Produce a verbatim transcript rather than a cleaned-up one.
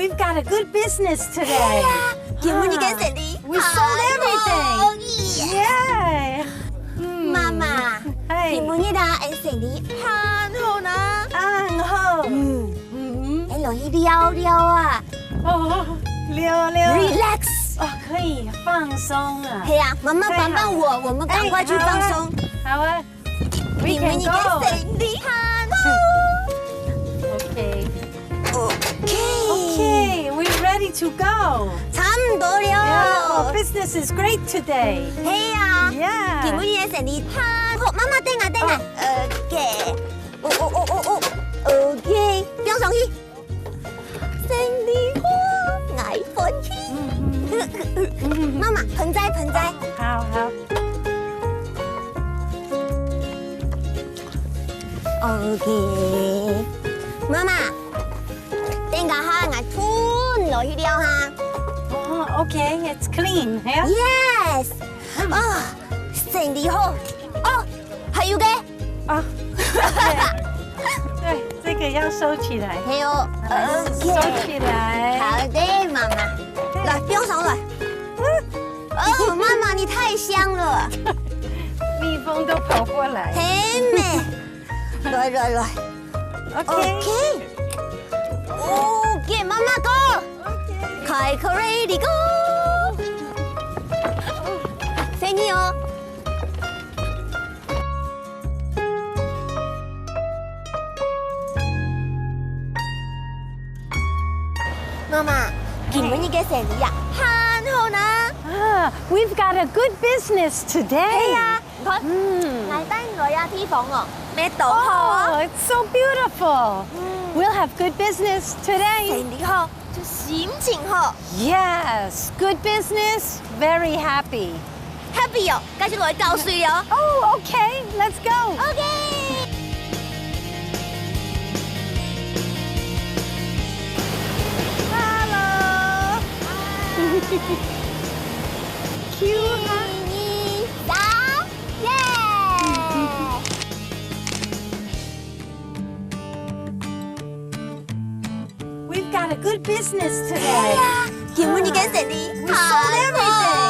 We've got a good business today. 係啊，今晡日个生理 We sold everything. 好哦，耶。 Yeah. 媽媽，係。今晡日啊，𫣆生理還好呢。啊，很好。嗯，嗯，𫣆落去尞尞啊。哦，尞尞。Relax。哦，可以放鬆啊。係啊，媽媽幫幫我，太好了。我們趕快去放鬆。哎，好啊，好啊。 We can go. 今晡日个生理還好。OK。OK。OK, we're ready to go. 差毋多了。Yeah, our business is great today. 係啊。Yeah。今晡日个生理還好，媽媽等下，等下。哦。OK。哦，哦，哦，哦，哦。OK，放上去。 生理好，𠊎歡喜。嗯，嗯。媽媽，盆栽，盆栽。好，好。OK。媽媽，等下哈，𠊎吞落去了哈。哦，OK, it's clean, yeah? Yes。嗯。哦，生理好。哦，還有个， 啊，對，對，這個要收起來。係哦，OK。收起來。好的，媽媽。來，放上來。哦，媽媽，你太香了。蜜蜂都跑過來。係咩？來，來，來。OK。OK。OK，媽媽go。OK。開口ready go。歡迎哦。 媽媽，今晡日个生理啊，還好呢。啊，we've got a good business today. 係啊，你看，嗯。來到這个地方哦，乜當好啊。Oh, it's so beautiful. 嗯。We'll have good business today. 生理好，就心情好。Yes, good business, very happy. Happy哦，該就來搞水了。Oh, okay, let's go. OK。Hello。Q哈。一、二、三，耶！ We've got a good business today. 係啊，今晡日个生理 We sold everything.